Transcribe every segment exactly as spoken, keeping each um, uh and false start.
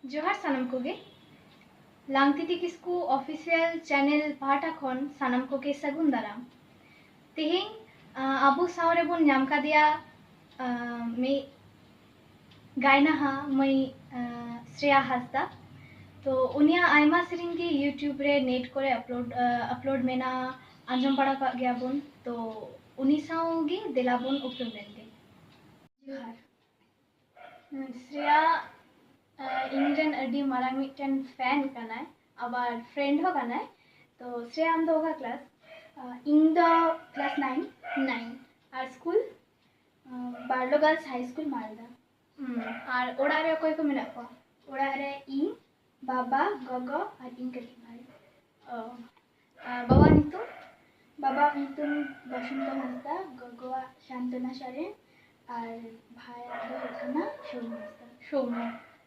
ᱡᱚᱦᱟᱨ ᱥᱟᱱᱟᱢ ᱠᱚᱜᱮ᱾ ᱞᱟᱝᱛᱤᱛᱤ ᱠᱤᱥᱠᱩ official channel ᱯᱟᱦᱴᱟ ᱠᱷᱚᱱ ᱥᱟᱱᱟᱢ ᱠᱚᱜᱮ ᱥᱟᱹᱜᱩᱱ ᱫᱟᱨᱟᱢ᱾ ᱛᱮᱦᱮᱧ, ᱟ, ᱟᱵᱚ ᱥᱟᱶ ᱨᱮᱵᱚᱱ ᱧᱟᱢ ᱠᱟᱫᱮᱭᱟ, ᱟ, ᱢᱤᱫ ᱜᱟᱭᱱᱟᱦᱟ ᱢᱟᱹᱭ, ᱟ, ᱥᱨᱮᱭᱟ ᱦᱟᱸᱥᱫᱟ᱾ ᱛᱚ, ᱩᱱᱤᱭᱟᱜ ᱟᱭᱢᱟ ᱥᱮᱨᱮᱧ ᱜᱮ YouTube ᱨᱮ net ᱠᱚᱨᱮ upload, ᱟ, upload ᱢᱮᱱᱟᱜᱼᱟ, ᱟᱸᱡᱚᱢ ᱵᱟᱲᱟ ᱠᱟᱜ ᱜᱮᱭᱟᱵᱚᱱ᱾ ᱛᱚ, ᱩᱱᱤ ᱥᱟᱶ ᱜᱮ ᱫᱮᱞᱟ ᱵᱚᱱ ᱩᱯᱨᱩᱢ ᱞᱮᱱ ᱜᱮ᱾ ᱡᱚᱦᱟᱨ᱾ ᱥᱨᱮᱭᱟ, ᱟ, ᱤᱧ ᱨᱮᱱ ᱟᱹᱰᱤ ᱢᱟᱨᱟᱝ ᱢᱤᱫᱴᱮᱱ fan ᱠᱟᱱᱟᱭ, ᱟᱵᱟᱨ friend ᱦᱚᱸ ᱠᱟᱱᱟᱭ᱾ ᱛᱚ, ᱥᱨᱮᱭᱟ, ᱟᱢ ᱫᱚ ᱚᱠᱟ class? ᱟ, ᱤᱧ ᱫᱚ class nine᱾ Nine᱾ ᱟᱨ ᱥᱠᱩᱞ? ᱟ, ᱵᱟᱨᱞᱳ Girls High School, ᱢᱟᱞᱫᱟ᱾ ᱦᱩᱸ, ᱟᱨ ᱚᱲᱟᱜ ᱨᱮ ᱚᱠᱚᱭ ᱠᱚ ᱢᱮᱱᱟᱜ ᱠᱚᱣᱟ? ᱚᱲᱟᱜ ᱨᱮ ᱤᱧ, ᱵᱟᱵᱟ, ᱜᱚᱜᱚ ᱟᱨ ᱤᱧ ᱠᱟᱹᱴᱤᱡ ᱵᱷᱟᱭ᱾ ᱚ, ᱟᱨ ᱵᱟᱵᱟ ᱧᱩᱛᱩᱢ? ᱵᱟᱵᱟᱣᱟᱜ ᱧᱩᱛᱩᱢ ᱵᱚᱥᱚᱱᱛᱚ ᱦᱟᱸᱥᱫᱟ, ᱜᱚᱜᱚᱣᱟᱜ ᱥᱟᱱᱛᱚᱱᱟ ᱥᱚᱨᱮᱱ, ᱟᱨ ᱵᱷᱟᱭᱟᱜ ᱫᱚ ᱦᱩᱭᱩᱜ ᱠᱟᱱᱟ ᱥᱳᱢ ᱦᱟᱸᱥᱫᱟ᱾ ᱥᱳᱢ᱾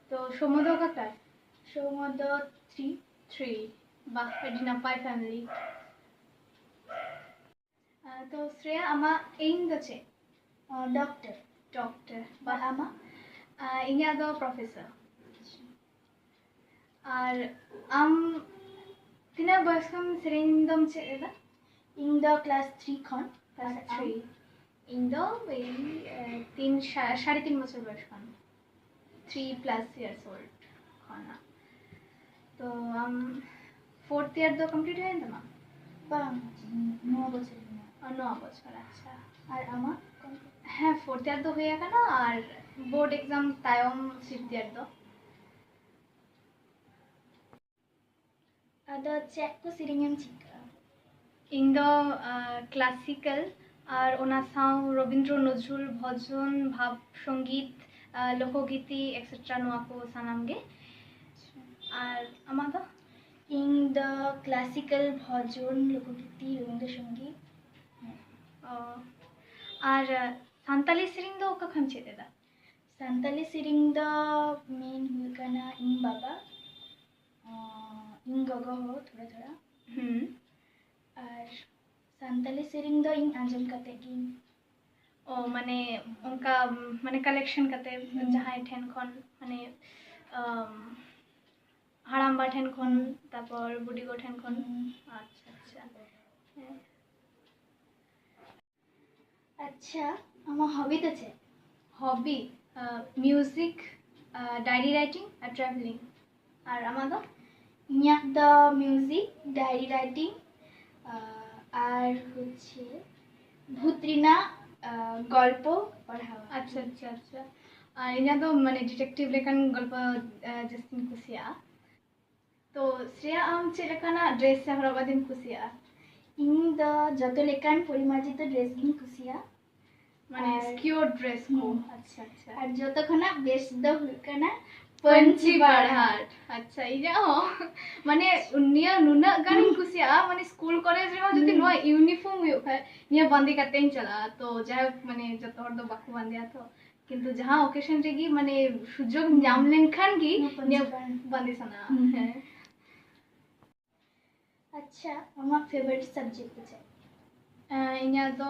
ᱛᱚ, ᱥᱳᱢᱚ ᱫᱚ ᱚᱠᱟ class? ᱥᱳᱢᱚ ᱫᱚ three᱾ Three᱾ ᱵᱟᱦ, ᱟᱹᱰᱤ ᱱᱟᱯᱟᱭ family᱾ ᱟᱨ ᱛᱚ, ᱥᱨᱮᱭᱟ, ᱟᱢᱟᱜ aim ᱫᱚ ᱪᱮᱫ? ᱟᱨ ᱰᱚᱠᱴᱚᱨ᱾ ᱰᱚᱠᱴᱚᱨ᱾ ᱟᱨ ᱟᱢᱟᱜ? ᱟᱨ ᱤᱧᱟᱹᱜ ᱫᱚ professor᱾ ᱟᱨ ᱟᱢ ᱛᱤᱱᱟᱹᱜ ᱵᱚᱭᱚᱥ ᱠᱷᱚᱱ ᱥᱮᱨᱮᱧ ᱫᱚᱢ ᱪᱮᱫ ᱮᱫᱟ? ᱤᱧ ᱫᱚ class three ᱠᱷᱚᱱ᱾ Class ᱟᱨ ᱟᱢ? Three᱾ ᱤᱧ ᱫᱚ ᱮᱭ, ᱮ, ᱛᱤᱱ, ᱥᱟ-, ᱥᱟᱲᱮ ᱛᱤᱱ ᱵᱚᱪᱷᱚᱨ ᱵᱚᱭᱚᱥ ᱠᱷᱚᱱ᱾ Three plus years old ᱠᱷᱚᱱᱟᱜ᱾ ᱛᱚ, ᱟᱢ fourth year ᱫᱚ complete ᱦᱩᱭᱮᱱ ᱛᱟᱢᱟ? ᱵᱟᱝ, ᱱᱚᱣᱟ ᱵᱚᱪᱷᱚᱨ ᱨᱮᱱᱟᱜ᱾ ᱚ, ᱱᱚᱣᱟ ᱵᱚᱪᱷᱚᱨ, ᱟᱪᱪᱷᱟ᱾ ᱟᱨ ᱟᱢᱟᱜ? ᱦᱮᱸ, fourth year ᱫᱚ ᱦᱩᱭ ᱟᱠᱟᱱᱟ, ᱟᱨ board exam ᱛᱟᱭᱚᱢ fifth year ᱫᱚ᱾ ᱟᱫᱚ ᱪᱮᱫ ᱠᱚ ᱥᱮᱨᱮᱧ ᱮᱢ ᱪᱮᱫ ᱠᱟᱜᱼᱟ? ᱤᱧ ᱫᱚ, ᱟ, classical ᱟᱨ ᱚᱱᱟ ᱥᱟᱶ ᱨᱚᱵᱤᱱᱫᱨᱚ ᱱᱚᱡᱨᱩᱞ ᱵᱷᱚᱡᱚᱱ, ᱵᱷᱟᱵᱽ ᱥᱚᱝᱜᱤᱛ, ᱟ, ᱞᱳᱠᱚᱜᱤᱛᱤ, et cetera, ᱱᱚᱣᱟ ᱠᱚ ᱥᱟᱱᱟᱢ ᱜᱮ᱾ ᱟᱨ ᱟᱢᱟᱜ ᱫᱚ? ᱤᱧ ᱫᱚ classical, ᱵᱷᱚᱡᱚᱱ, ᱞᱳᱠᱚᱜᱤᱛᱤ, ᱨᱚᱵᱤᱱᱫᱨᱚ ᱥᱚᱝᱜᱤᱛ᱾ ᱚ, ᱟᱨ, ᱟ, ᱥᱟᱱᱛᱟᱞᱤ ᱥᱮᱨᱮᱧ ᱫᱚ ᱚᱠᱟ ᱠᱷᱚᱱᱮᱢ ᱪᱮᱫ ᱮᱫᱟ? ᱥᱟᱱᱛᱟᱞᱤ ᱥᱮᱨᱮᱧ ᱫᱚ main ᱦᱩᱭᱩᱜ ᱠᱟᱱᱟ ᱤᱧ ᱵᱟᱵᱟ, ᱚ, ᱤᱧ ᱜᱚᱜᱚ ᱦᱚᱸ ᱛᱷᱚᱲᱟ ᱛᱷᱚᱲᱟ᱾ ᱦᱩᱸ᱾ ᱟᱨ ᱥᱟᱱᱛᱟᱞᱤ ᱥᱮᱨᱮᱧ ᱫᱚ ᱤᱧ ᱟᱸᱡᱚᱢ ᱠᱟᱛᱮ ᱜᱤᱧ᱾ ᱚ, ᱢᱟᱱᱮ ᱚᱱᱠᱟ, ᱢᱟᱱᱮ collection ᱠᱟᱛᱮ ᱦᱩᱸ᱾ ᱡᱟᱦᱟᱸᱭ ᱴᱷᱮᱱ ᱠᱷᱚᱱ, ᱢᱟᱱᱮ ᱟᱢ, ᱦᱟᱲᱟᱢᱵᱟ ᱴᱷᱮᱱ ᱠᱷᱚᱱ, ᱛᱟᱯᱚᱨ ᱵᱩᱰᱤᱜᱚ ᱴᱷᱮᱱ ᱠᱷᱚᱱ᱾ ᱦᱩᱸ᱾ ᱟᱪᱪᱷᱟ, ᱟᱪᱪᱷᱟ᱾ ᱦᱮᱸ᱾ ᱟᱪᱪᱷᱟ, ᱟᱢᱟᱜ ᱦᱚᱵᱤ ᱫᱚ ᱪᱮᱫ? ᱦᱚᱵᱤ, ᱟᱸ, ᱢᱤᱭᱩᱡᱤᱠ, ᱟᱸ, ᱰᱟᱭᱨᱤ ᱨᱟᱭᱴᱤᱝ ᱟᱨ ᱴᱨᱟᱵᱷᱮᱞᱤᱝ᱾ ᱟᱨ ᱟᱢᱟᱜ ᱫᱚ? ᱤᱧᱟᱹᱜ ᱫᱚ ᱢᱤᱭᱩᱡᱤᱠ, ᱰᱟᱭᱨᱤ ᱨᱟᱭᱴᱤᱝ, ᱟᱸ, ᱟᱨ ᱦᱚᱪᱪᱷᱮ ᱵᱷᱩᱛ ᱨᱮᱱᱟᱜ, ᱟᱸ, ᱜᱚᱞᱯᱚ ᱯᱟᱲᱦᱟᱣ᱾ ᱟᱪᱪᱷᱟ, ᱟᱪᱪᱷᱟ, ᱟᱪᱪᱷᱟ᱾ ᱟᱨ ᱤᱧᱟᱹᱜ ᱫᱚ ᱢᱟᱱᱮ ᱰᱤᱴᱮᱠᱴᱤᱵᱷ ᱞᱮᱠᱟᱱ ᱜᱚᱞᱯᱚ, ᱟᱸ, ᱡᱟᱹᱥᱛᱤᱧ ᱠᱩᱥᱤᱭᱟᱜᱼᱟ᱾ ᱛᱚ ᱥᱨᱮᱭᱟ, ᱟᱢ ᱪᱮᱫ ᱞᱮᱠᱟᱱᱟᱜ ᱰᱨᱮᱥ ᱥᱮ ᱦᱚᱨᱚᱜ ᱵᱟᱸᱫᱮᱢ ᱠᱩᱥᱤᱭᱟᱜᱼᱟ? ᱤᱧ ᱫᱚ ᱡᱚᱛᱚ ᱞᱮᱠᱟᱱ ᱯᱚᱨᱤᱢᱟᱨᱡᱤᱛᱚ ᱰᱨᱮᱥ ᱜᱤᱧ ᱠᱩᱥᱤᱭᱟᱜᱼᱟ᱾ ᱢᱟᱱᱮ ᱟᱨ ᱥᱠᱤᱭᱳᱨ ᱰᱨᱮᱥ ᱠᱚ᱾ ᱦᱩᱸ᱾ ᱟᱪᱪᱷᱟ, ᱟᱪᱪᱷᱟ᱾ ᱟᱨ ᱡᱚᱛᱚ ᱠᱷᱚᱱᱟᱜ ᱵᱮᱥ ᱫᱚ ᱦᱩᱭᱩᱜ ᱠᱟᱱᱟ ᱯᱟᱹᱧᱪᱤ ᱯᱟᱹᱧᱪᱤ ᱯᱟᱲᱦᱟᱴ᱾ ᱯᱟᱲᱦᱟᱴ᱾ ᱟᱪᱪᱷᱟ, ᱤᱧᱟᱹᱜ ᱦᱚᱸ ᱢᱟᱱᱮ ᱱᱤᱭᱟᱹ ᱱᱩᱱᱟᱹᱜ ᱜᱟᱱᱤᱧ ᱠᱩᱥᱤᱭᱟᱜᱼᱟ, ᱢᱟᱱᱮ ᱥᱠᱩᱞ ᱠᱚᱞᱮᱡᱽ ᱨᱮᱦᱚᱸ ᱡᱩᱫᱤ ᱦᱩᱸ᱾ ᱱᱚᱣᱟ ᱤᱭᱩᱱᱤᱯᱷᱚᱨᱢ ᱦᱩᱭᱩᱜ ᱠᱷᱟᱡ, ᱱᱤᱭᱟᱹ ᱵᱟᱸᱫᱮ ᱠᱟᱛᱮᱧ ᱪᱟᱞᱟᱜᱼᱟ᱾ ᱛᱚ ᱡᱟᱭᱦᱳᱠ, ᱢᱟᱱᱮ ᱡᱚᱛᱚ ᱦᱚᱲ ᱫᱚ ᱵᱟᱠᱚ ᱵᱟᱸᱫᱮᱭᱟ ᱛᱚ, ᱠᱤᱱᱛᱩ ᱡᱟᱦᱟᱸ ᱚᱠᱮᱥᱚᱱ ᱨᱮᱜᱮ ᱢᱟᱱᱮ ᱥᱩᱡᱳᱜᱽ ᱦᱩᱸ᱾ ᱧᱟᱢ ᱞᱮᱱᱠᱷᱟᱱ ᱜᱮ ᱱᱤᱭᱟᱹ ᱯᱟᱹᱧᱪᱤ ᱱᱤᱭᱟᱹ ᱯᱟᱲᱦᱟᱴ᱾ ᱵᱟᱸᱫᱮ ᱥᱟᱱᱟᱣᱟ᱾ ᱦᱩᱸ᱾ ᱦᱮᱸ᱾ ᱟᱪᱪᱷᱟ, ᱟᱢᱟᱜ ᱯᱷᱮᱵᱟᱨᱤᱴ ᱥᱟᱵᱡᱮᱠᱴ ᱫᱚ ᱪᱮᱫ? ᱮᱸ, ᱤᱧᱟᱹᱜ ᱫᱚ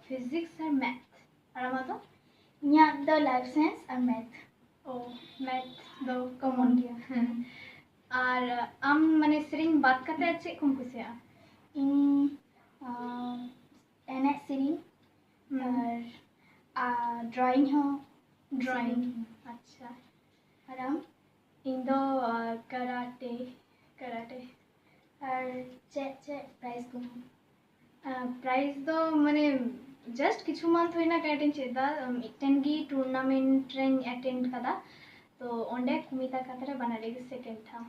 ᱯᱷᱤᱡᱤᱠᱥ ᱟᱨ ᱢᱮᱛᱷ᱾ ᱟᱨ ᱟᱢᱟᱜ ᱫᱚ? ᱤᱧᱟᱹᱜ ᱫᱚ ᱞᱟᱭᱤᱯᱷ ᱥᱟᱭᱮᱱᱥ ᱟᱨ ᱢᱮᱛᱷ᱾ ᱳ, ᱢᱮᱛᱷ ᱫᱚ ᱠᱚᱢᱚᱱ ᱜᱮᱭᱟ᱾ ᱦᱮᱸ᱾ ᱟᱨ ᱟᱢ ᱢᱟᱱᱮ ᱥᱮᱨᱮᱧ ᱵᱟᱫ ᱠᱟᱛᱮ ᱟᱨ ᱪᱮᱫ ᱠᱚᱢ ᱠᱩᱥᱤᱭᱟᱜᱼᱟ? ᱤᱧ, ᱟᱸ, ᱮᱱᱮᱡ ᱥᱮᱨᱮᱧ ᱦᱩᱸ᱾ ᱟᱨ, ᱟᱨ ᱰᱨᱚᱭᱤᱝ ᱦᱚᱸ᱾ ᱰᱨᱚᱭᱤᱝ᱾ ᱥᱮᱨᱮᱧ᱾ ᱟᱪᱪᱷᱟ᱾ ᱟᱨ ᱟᱢ? ᱤᱧ ᱫᱚ, ᱟᱸ, ᱠᱟᱨᱟᱴᱮ, ᱠᱟᱨᱟᱴᱮ᱾ ᱟᱨ ᱪᱮᱫ ᱪᱮᱫ ᱯᱨᱟᱭᱤᱡᱽ ᱠᱚᱢ? ᱟᱸ, ᱯᱨᱟᱭᱤᱡᱽ ᱫᱚ ᱢᱟᱱᱮ just ᱠᱤᱪᱷᱩ ᱢᱟᱱᱛᱷ ᱦᱩᱭᱱᱟ ᱠᱟᱨᱟᱴᱮᱧ ᱪᱮᱫ ᱮᱫᱟ᱾ ᱢᱤᱫᱴᱮᱱ ᱜᱮ ᱴᱩᱨᱱᱟᱢᱮᱱᱴ ᱨᱮᱧ ᱮᱴᱮᱱᱰ ᱠᱟᱫᱟ, ᱛᱚ ᱚᱸᱰᱮ ᱠᱩᱢᱤᱛᱟ ᱠᱟᱛᱷᱟ ᱨᱮ ᱵᱟᱱᱟᱨ ᱨᱮᱜᱮ ᱥᱮᱠᱮᱱᱰ ᱴᱷᱟᱶ᱾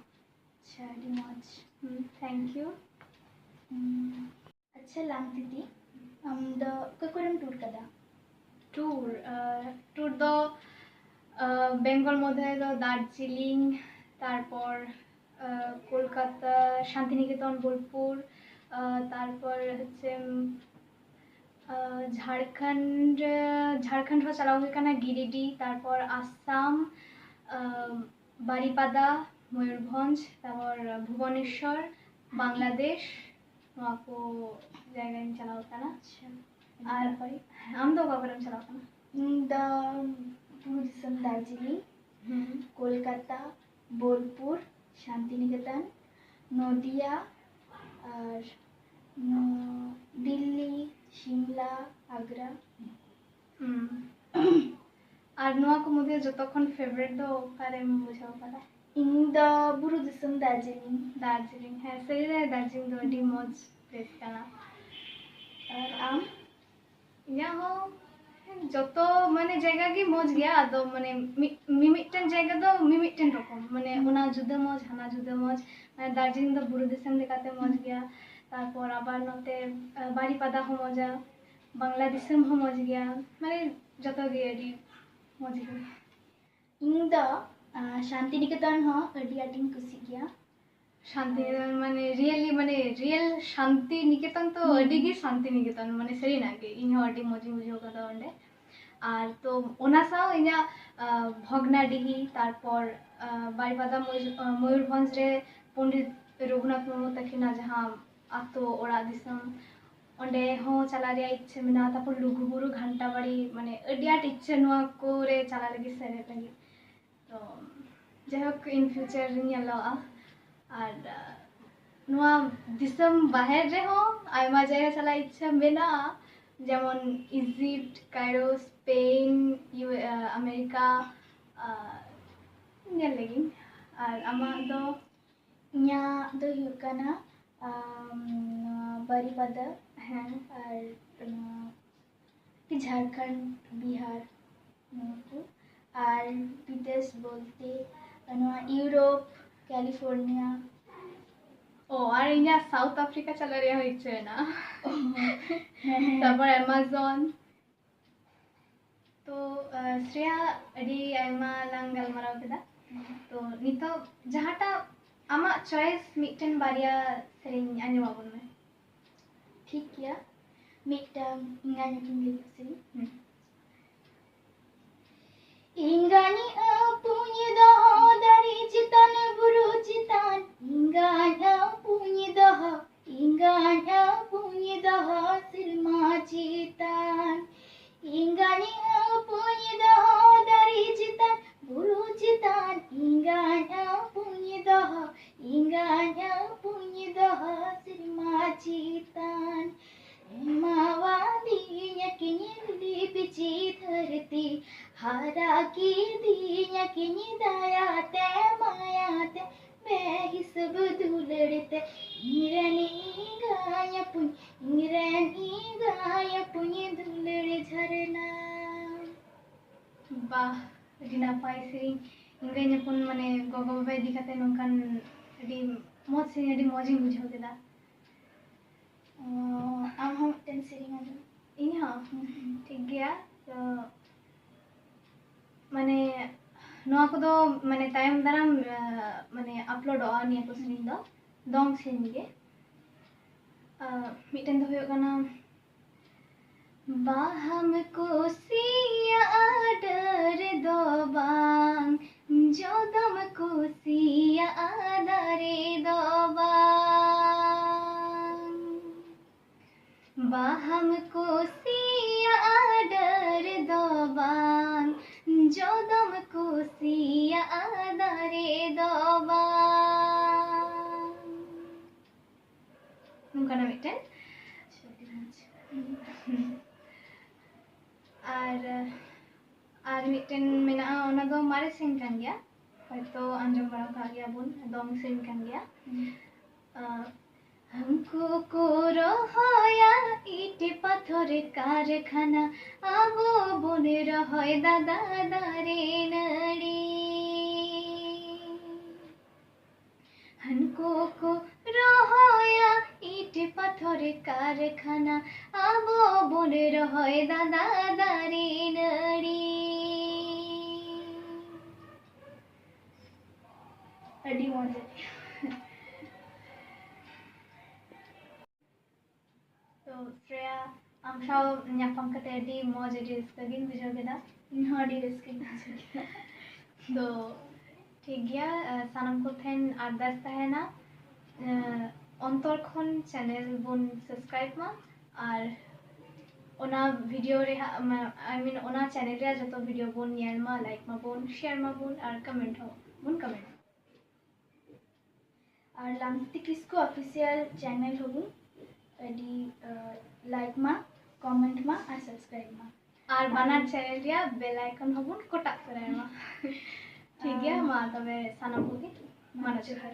ᱟᱪᱪᱷᱟ, ᱟᱹᱰᱤ ᱢᱚᱡᱽ᱾ ᱦᱩᱸ, thank you᱾ ᱦᱩᱸ᱾ ᱟᱪᱪᱷᱟ ᱞᱟᱝᱛᱤᱛᱤ, ᱟᱢ ᱫᱚ ᱚᱠᱟ ᱠᱚᱨᱮᱢ ᱴᱩᱨ ᱠᱟᱫᱟ? ᱴᱩᱨ, ᱟᱸ, ᱴᱩᱨ ᱫᱚ, ᱟᱸ, ᱵᱮᱝᱜᱚᱞ ᱢᱚᱫᱽᱫᱷᱮ ᱨᱮᱫᱚ ᱫᱟᱨᱡᱤᱞᱤᱝ, ᱛᱟᱨᱯᱚᱨ, ᱟᱸ, ᱠᱳᱞᱠᱟᱛᱟ, ᱥᱟᱱᱛᱤᱱᱤᱠᱮᱛᱚᱱ, ᱵᱳᱞᱯᱩᱨ, ᱟᱸ, ᱛᱟᱨᱯᱚᱨ ᱦᱚᱪᱪᱷᱮ, ᱟᱸ, ᱡᱷᱟᱲᱠᱷᱚᱸᱰ, ᱡᱷᱟᱲᱠᱷᱚᱸᱰ ᱦᱚᱸ ᱪᱟᱞᱟᱣ ᱦᱩᱭ ᱠᱟᱱᱟ, ᱜᱤᱨᱤᱰᱤ, ᱛᱟᱨᱯᱚᱨ ᱟᱥᱟᱢ, ᱟᱸ, ᱵᱟᱨᱤᱯᱟᱫᱟ, ᱢᱚᱭᱩᱨᱵᱷᱚᱸᱡᱽ, ᱛᱟᱨᱯᱚᱨ ᱵᱷᱩᱵᱚᱱᱮᱥᱥᱚᱨ, ᱵᱟᱝᱞᱟᱫᱮᱥ, ᱱᱚᱣᱟ ᱠᱚ ᱡᱟᱭᱜᱟᱧ ᱪᱟᱞᱟᱣ ᱟᱠᱟᱱᱟ᱾ ᱟᱪᱪᱷᱟ, ᱟᱹᱰᱤ ᱟᱨ ᱱᱟᱯᱟᱭ᱾ ᱟᱢ ᱫᱚ ᱚᱠᱟ ᱠᱚᱨᱮᱢ ᱪᱟᱞᱟᱣ ᱟᱠᱟᱱᱟ? ᱤᱧ ᱫᱚ ᱵᱩᱨᱩ ᱫᱤᱥᱚᱢ ᱫᱟᱨᱡᱤᱞᱤᱝ, ᱦᱩᱸ᱾ ᱠᱳᱞᱠᱟᱛᱟ, ᱵᱳᱞᱯᱩᱨ, ᱥᱟᱱᱛᱤᱱᱤᱠᱮᱛᱚᱱ, ᱱᱚᱫᱤᱭᱟ, ᱟᱨ ᱱᱚᱣᱟ ᱫᱤᱞᱞᱤ, ᱥᱤᱢᱞᱟ, ᱟᱜᱽᱨᱟ᱾ ᱦᱩᱸ᱾ ᱟᱨ ᱱᱚᱣᱟ ᱠᱚ ᱢᱩᱫᱽᱨᱮ ᱡᱚᱛᱚ ᱠᱷᱚᱱ favourite ᱫᱚ ᱚᱠᱟᱨᱮᱢ ᱵᱩᱡᱷᱟᱹᱣ ᱠᱟᱫᱟ? ᱤᱧ ᱫᱚ ᱵᱩᱨᱩ ᱫᱤᱥᱚᱢ ᱫᱟᱨᱡᱤᱞᱤᱝ᱾ ᱫᱟᱨᱡᱤᱞᱤᱝ, ᱦᱮᱸ, ᱥᱟᱹᱨᱤ ᱨᱮ ᱫᱟᱨᱡᱤᱞᱤᱝ ᱫᱚ ᱟᱹᱰᱤ ᱢᱚᱡᱽ place ᱠᱟᱱᱟ᱾ ᱟᱨ ᱟᱢ? ᱤᱧᱟᱹᱜ ᱦᱚᱸ ᱡᱚᱛᱚ ᱢᱟᱱᱮ ᱡᱟᱭᱜᱟ ᱜᱮ ᱢᱚᱡᱽ ᱜᱮᱭᱟ, ᱟᱫᱚ ᱢᱟᱱᱮ ᱢᱤᱫ, ᱢᱤᱢᱤᱫᱴᱮᱱ ᱡᱟᱭᱜᱟ ᱫᱚ ᱢᱤᱢᱤᱫᱴᱮᱱ ᱨᱚᱠᱚᱢ, ᱢᱟᱱᱮ ᱦᱩᱸ᱾ ᱚᱱᱟ ᱡᱩᱫᱟᱹ ᱢᱚᱡᱽ, ᱦᱟᱱᱟ ᱡᱩᱫᱟᱹ ᱢᱚᱡᱽ᱾ ᱢᱟᱱᱮ ᱫᱟᱨᱡᱤᱞᱤᱝ ᱫᱚ ᱵᱩᱨᱩ ᱫᱤᱥᱚᱢ ᱞᱮᱠᱟᱛᱮ ᱢᱚᱡᱽ ᱦᱩᱸ᱾ ᱜᱮᱭᱟ, ᱛᱟᱨᱯᱚᱨ ᱟᱵᱟᱨ ᱱᱚᱛᱮ, ᱟ, ᱵᱟᱨᱤᱯᱟᱫᱟ ᱦᱚᱸ ᱢᱚᱡᱟ, ᱵᱟᱝᱞᱟ ᱫᱤᱥᱚᱢ ᱦᱚᱸ ᱢᱚᱡᱽ ᱜᱮᱭᱟ, ᱢᱟᱱᱮ ᱡᱚᱛᱚ ᱜᱮ ᱟᱹᱰᱤ ᱢᱚᱡᱽ ᱜᱮ᱾ ᱤᱧ ᱫᱚ, ᱟ, ᱥᱟᱱᱛᱤᱱᱤᱠᱮᱛᱚᱱ ᱦᱚᱸ ᱟᱹᱰᱤ ᱟᱸᱴᱤᱧ ᱠᱩᱥᱤᱜ ᱜᱮᱭᱟ᱾ ᱥᱟᱱᱛᱤᱱᱤᱠᱮᱛᱚᱱ ᱢᱟᱱᱮ really, ᱢᱟᱱᱮ real ᱥᱟᱱᱛᱤᱱᱤᱠᱮᱛᱚᱱ ᱛᱚ ᱦᱩᱸ᱾ ᱟᱹᱰᱤ ᱜᱮ ᱥᱟᱱᱛᱤᱱᱤᱠᱮᱛᱚᱱ, ᱢᱟᱱᱮ ᱥᱟᱹᱨᱤᱱᱟᱜ ᱜᱮ ᱤᱧ ᱦᱚᱸ ᱟᱹᱰᱤ ᱢᱚᱡᱽ ᱤᱧ ᱵᱩᱡᱷᱟᱹᱣ ᱠᱟᱫᱟ ᱚᱸᱰᱮ᱾ ᱟᱨ ᱛᱚ ᱚᱱᱟ ᱥᱟᱶ ᱤᱧᱟᱹᱜ, ᱟ, ᱵᱷᱚᱜᱽᱱᱟᱰᱤᱦᱤ, ᱛᱟᱨᱯᱚᱨ, ᱟ, ᱵᱟᱨᱤᱯᱟᱫᱟ, ᱢᱚᱭᱩᱨ-, ᱟ, ᱢᱚᱭᱩᱨᱵᱷᱚᱸᱡᱽ ᱨᱮ ᱯᱚᱱᱰᱤᱛ ᱨᱚᱜᱷᱩᱱᱟᱛᱷ ᱢᱩᱨᱢᱩ ᱛᱟᱹᱠᱤᱱᱟᱜ ᱡᱟᱦᱟᱸ ᱟᱛᱳ ᱚᱲᱟᱜ ᱫᱤᱥᱚᱢ, ᱚᱸᱰᱮ ᱦᱚᱸ ᱪᱟᱞᱟᱜ ᱨᱮᱭᱟᱜ ᱤᱪᱪᱷᱟᱹ ᱢᱮᱱᱟᱜᱼᱟ᱾ ᱛᱟᱨᱯᱚᱨ ᱞᱩᱜᱩᱵᱩᱨᱩ, ᱜᱷᱟᱱᱴᱟ ᱵᱟᱲᱤ, ᱢᱟᱱᱮ ᱟᱹᱰᱤ ᱟᱸᱴ ᱤᱪᱪᱷᱟᱹ ᱱᱚᱣᱟ ᱠᱚᱨᱮ ᱪᱟᱞᱟᱜ ᱞᱟᱹᱜᱤᱫ, ᱥᱮᱱᱚᱜ ᱞᱟᱹᱜᱤᱫ᱾ ᱛᱚ ᱡᱟᱭᱦᱳᱠ, in future ᱨᱤᱧ ᱧᱮᱞᱚᱜᱼᱟ᱾ ᱟᱨ, ᱟ, ᱱᱚᱣᱟ ᱫᱤᱥᱚᱢ ᱵᱟᱦᱮᱨ ᱨᱮᱦᱚᱸ ᱟᱭᱢᱟ ᱡᱟᱭᱜᱟ ᱪᱟᱞᱟᱜ ᱤᱪᱪᱷᱟᱹ ᱢᱮᱱᱟᱜᱼᱟ, ᱡᱮᱢᱚᱱ ᱤᱡᱤᱯᱴ, ᱠᱟᱭᱨᱳ, ᱥᱯᱮᱱ, ᱤᱭᱩ-, ᱟ, ᱟᱢᱮᱨᱤᱠᱟ, ᱟ, ᱧᱮᱞ ᱞᱟᱹᱜᱤᱫ᱾ ᱟᱨ ᱟᱢᱟᱜ ᱫᱚ? ᱤᱧᱟᱹᱜ ᱫᱚ ᱦᱩᱭᱩᱜ ᱠᱟᱱᱟ, ᱟᱢ, ᱱᱚᱣᱟ ᱵᱟᱨᱤᱯᱟᱫᱟ ᱦᱮᱸ᱾ ᱟᱨ ᱱᱚᱣᱟ ᱡᱷᱟᱲᱠᱷᱚᱸᱰ, ᱵᱤᱦᱟᱨ, ᱱᱚᱣᱟ ᱠᱚ᱾ ᱟᱨ ᱵᱤᱫᱮᱥ ᱵᱚᱞᱛᱮ ᱱᱚᱣᱟ ᱤᱭᱩᱨᱳᱯ, ᱠᱮᱞᱤᱯᱷᱳᱨᱱᱤᱭᱟ᱾ ᱚ, ᱟᱨ ᱤᱧᱟᱹᱜ ᱥᱟᱣᱩᱛᱷ ᱟᱯᱷᱨᱤᱠᱟ ᱪᱟᱞᱟᱜ ᱨᱮᱭᱟᱜ ᱦᱚᱸ ᱤᱪᱪᱷᱟᱹ ᱢᱮᱱᱟᱜᱼᱟ᱾ ᱚ, ᱦᱮᱸ, ᱦᱮᱸ᱾ ᱛᱟᱨᱯᱚᱨ ᱮᱢᱟᱡᱚᱱ᱾ ᱛᱚ, ᱟ, ᱥᱨᱮᱭᱟ, ᱟᱹᱰᱤ ᱟᱭᱢᱟ ᱞᱟᱝ ᱜᱟᱞᱢᱟᱨᱟᱣ ᱠᱮᱫᱟ᱾ ᱦᱮᱸ᱾ ᱛᱚ, ᱱᱤᱛᱚᱜ ᱡᱟᱦᱟᱸᱴᱟᱜ ᱟᱢᱟᱜ choice ᱢᱤᱫᱴᱮᱱ ᱵᱟᱨᱭᱟ ᱥᱮᱨᱮᱧ ᱟᱸᱡᱚᱢ ᱟᱵᱚᱱ ᱢᱮ᱾ ᱴᱷᱤᱠ ᱜᱮᱭᱟ, ᱢᱤᱫᱴᱟᱝ ᱤᱧ ᱟᱭᱳ ᱧᱩᱛᱩᱢ ᱞᱟᱹᱜᱤᱫ ᱥᱮᱨᱮᱧ᱾ ᱦᱩᱸ᱾ ᱮᱸᱜᱟᱧ ᱟᱹᱯᱩᱧ ᱫᱚᱦᱚ ᱫᱟᱨᱮ ᱪᱮᱛᱟᱱ ᱵᱩᱨᱩ ᱪᱮᱛᱟᱱ, ᱮᱸᱜᱟᱧ ᱟᱹᱯᱩᱧ ᱫᱚᱦᱚ, ᱮᱸᱜᱟᱧ ᱟᱹᱯᱩᱧ ᱫᱚᱦᱚ ᱥᱮᱨᱢᱟ ᱪᱮᱛᱟᱱ᱾ ᱮᱸᱜᱟᱧ ᱟᱹᱯᱩᱧ ᱫᱚᱦᱚ ᱫᱟᱨᱮ ᱪᱮᱛᱟᱱ, ᱵᱩᱨᱩ ᱮᱸᱜᱟᱧ ᱟᱹᱯᱩᱧ ᱫᱚᱦᱚ, ᱮᱸᱜᱟᱧ ᱟᱹᱯᱩᱧ ᱫᱚᱦᱚ ᱥᱮᱨᱢᱟ ᱪᱮᱛᱟᱱ᱾ ᱮᱢᱟᱣᱟᱫᱤᱧᱟ ᱠᱤᱱ ᱞᱤᱯᱤ ᱪᱤ ᱫᱷᱟᱹᱨᱛᱤ, ᱦᱟᱨᱟ ᱠᱤᱫᱤᱧᱟ ᱠᱤᱱ ᱫᱟᱭᱟ ᱛᱮ ᱢᱟᱭᱟ ᱛᱮ, ᱵᱮᱦᱤᱥᱟᱹᱵ ᱫᱩᱞᱟᱹᱲ ᱛᱮ᱾ ᱤᱧ ᱨᱮᱱ ᱮᱸᱜᱟᱧ ᱟᱹᱯᱩᱧ, ᱤᱧ ᱨᱮᱱ ᱮᱸᱜᱟᱧ ᱟᱹᱯᱩᱧ ᱫᱩᱞᱟᱹᱲ ᱡᱷᱟᱨᱱᱟ᱾ ᱵᱟᱦ, ᱟᱹᱰᱤ ᱱᱟᱯᱟᱭ ᱥᱮᱨᱮᱧ᱾ ᱮᱸᱜᱟᱧ ᱟᱹᱯᱩᱧ, ᱢᱟᱱᱮ, ᱜᱚᱜᱚ ᱵᱟᱵᱟ ᱤᱫᱤ ᱠᱟᱛᱮ ᱱᱚᱝᱠᱟᱱ ᱟᱹᱰᱤ ᱢᱚᱡᱽ ᱥᱮᱨᱮᱧ, ᱟᱹᱰᱤ ᱢᱚᱡᱽ ᱤᱧ ᱵᱩᱡᱷᱟᱹᱣ ᱠᱮᱫᱟ᱾ ᱚ, ᱟᱢ ᱦᱚᱸ ᱢᱤᱫᱴᱮᱱ ᱥᱮᱨᱮᱧ ᱟᱸᱡᱚᱢ᱾ ᱤᱧ ᱦᱚᱸ? ᱦᱩᱸ, ᱦᱩᱸ᱾ ᱴᱷᱤᱠ ᱜᱮᱭᱟ᱾ ᱛᱚ, ᱢᱟᱱᱮ, ᱱᱚᱣᱟ ᱠᱚᱫᱚ, ᱢᱟᱱᱮ, ᱛᱟᱭᱚᱢ ᱫᱟᱨᱟᱢ, ᱟᱸ, ᱢᱟᱱᱮ, ᱟᱯᱞᱳᱰᱚᱜᱼᱟ ᱱᱤᱭᱟᱹ ᱠᱚ ᱥᱮᱨᱮᱧ ᱫᱚ᱾ ᱫᱚᱝ ᱥᱮᱨᱮᱧ ᱜᱮ᱾ ᱟᱸ, ᱢᱤᱫᱴᱮᱱ ᱫᱚ ᱦᱩᱭᱩᱜ ᱠᱟᱱᱟ, ᱵᱟᱦᱟᱢ ᱠᱩᱥᱤᱭᱟᱜᱼᱟ ᱰᱟᱹᱨ ᱫᱚ ᱵᱟᱝ, ᱡᱚ ᱫᱚᱢ ᱠᱩᱥᱤᱭᱟᱜᱼᱟ ᱫᱟᱨᱮ ᱫᱚ ᱵᱟᱝ᱾ ᱵᱟᱦᱟᱢ ᱠᱩᱥᱤᱭᱟᱜᱼᱟ ᱰᱟᱹᱨ ᱫᱚ ᱵᱟᱝ, ᱡᱚ ᱫᱚᱢ ᱠᱩᱥᱤᱭᱟᱜᱼᱟ ᱫᱟᱨᱮ ᱫᱚ ᱵᱟᱝ᱾ ᱱᱚᱝᱠᱟᱱᱟᱜ ᱢᱤᱫᱴᱮᱱ᱾ ᱟᱹᱰᱤ ᱢᱚᱡᱽ᱾ ᱟᱨ, ᱟᱨ ᱢᱤᱫᱴᱮᱱ ᱢᱮᱱᱟᱜᱼᱟ, ᱚᱱᱟ ᱫᱚ ᱢᱟᱨᱮ ᱥᱮᱨᱮᱧ ᱠᱟᱱ ᱜᱮᱭᱟ, ᱦᱚᱭᱛᱳ ᱟᱸᱡᱚᱢ ᱵᱟᱲᱟ ᱠᱟᱜ ᱜᱮᱭᱟ ᱵᱚᱱ, ᱫᱚᱝ ᱥᱮᱨᱮᱧ ᱠᱟᱱ ᱜᱮᱭᱟ᱾ ᱦᱩᱸ᱾ ᱟᱸ, ᱦᱟᱹᱱᱠᱩ ᱠᱚ ᱨᱚᱦᱚᱭᱟ ᱤᱴ ᱯᱟᱛᱷᱚᱨ ᱠᱟᱨᱠᱷᱟᱱᱟ, ᱟᱵᱚ ᱵᱚᱱ ᱨᱚᱦᱚᱭ ᱫᱟᱫᱟ ᱫᱟᱨᱮ ᱱᱟᱹᱲᱤ᱾ ᱦᱟᱹᱱᱠᱩ ᱠᱚ ᱨᱚᱦᱚᱭᱟ ᱤᱴ ᱯᱟᱛᱷᱚᱨ ᱠᱟᱨᱠᱷᱟᱱᱟ, ᱟᱵᱚ ᱵᱚᱱ ᱨᱚᱦᱚᱭ ᱫᱟᱫᱟ ᱫᱟᱨᱮ ᱱᱟᱹᱲᱤ᱾ ᱟᱹᱰᱤ ᱢᱚᱡᱽ᱾ ᱛᱚ ᱥᱨᱮᱭᱟ, ᱟᱢ ᱥᱟᱶ ᱧᱟᱯᱟᱢ ᱠᱟᱛᱮ ᱟᱹᱰᱤ ᱢᱚᱡᱽ, ᱟᱹᱰᱤ ᱨᱟᱹᱥᱠᱟᱹ ᱜᱤᱧ ᱵᱩᱡᱷᱟᱹᱣ ᱠᱮᱫᱟ᱾ ᱤᱧ ᱦᱚᱸ ᱟᱹᱰᱤ ᱨᱟᱹᱥᱠᱟᱹᱧ ᱵᱩᱡᱷᱟᱹᱣ ᱠᱮᱫᱟ᱾ ᱛᱚ ᱴᱷᱤᱠ ᱜᱮᱭᱟ, ᱟᱸ, ᱥᱟᱱᱟᱢ ᱠᱚ ᱴᱷᱮᱱ ᱟᱨᱫᱟᱥ ᱛᱟᱦᱮᱱᱟ, ᱟᱸ, ᱚᱱᱛᱚᱨ ᱠᱷᱚᱱ ᱪᱮᱱᱮᱞ ᱵᱚᱱ ᱥᱟᱵᱥᱠᱨᱟᱭᱤᱵ ᱢᱟ, ᱟᱨ ᱚᱱᱟ ᱵᱷᱤᱰᱤᱭᱳ ᱨᱮ ᱦᱟᱸᱜ, ᱢᱟ-, I mean, ᱚᱱᱟ ᱪᱮᱱᱮᱞ ᱨᱮᱭᱟᱜ ᱡᱚᱛᱚ ᱵᱷᱤᱰᱤᱭᱳ ᱵᱚᱱ ᱧᱮᱞ ᱢᱟ, ᱞᱟᱭᱤᱠ ᱢᱟᱵᱚᱱ, ᱥᱮᱭᱟᱨ ᱢᱟᱵᱚᱱ ᱟᱨ ᱠᱚᱢᱮᱱᱴ ᱦᱚᱸ᱾ ᱵᱚᱱ ᱠᱚᱢᱮᱱᱴ᱾ ᱟᱨ ᱞᱟᱝᱛᱤ ᱠᱤᱥᱠᱩ ᱚᱯᱷᱤᱥᱤᱭᱟᱞ ᱪᱮᱱᱮᱞ ᱦᱚᱸᱵᱚᱱ ᱟᱹᱰᱤ ᱞᱟᱭᱤᱠ ᱢᱟ, ᱠᱚᱢᱮᱱᱴ ᱢᱟ ᱟᱨ ᱥᱟᱵᱥᱠᱨᱟᱭᱤᱵ ᱢᱟ᱾ ᱟᱨ ᱵᱟᱱᱟᱨ ᱪᱮᱱᱮᱞ ᱨᱮᱭᱟᱜ ᱵᱮᱞ ᱟᱭᱠᱚᱱ ᱦᱚᱸᱵᱚᱱ ᱠᱚᱴᱟᱜ ᱛᱚᱨᱟᱭ ᱢᱟ᱾ ᱴᱷᱤᱠ ᱜᱮᱭᱟ, ᱢᱟ ᱛᱚᱵᱮ ᱥᱟᱱᱟᱢ ᱠᱚᱜᱮ ᱢᱟ ᱡᱚᱦᱟᱨ᱾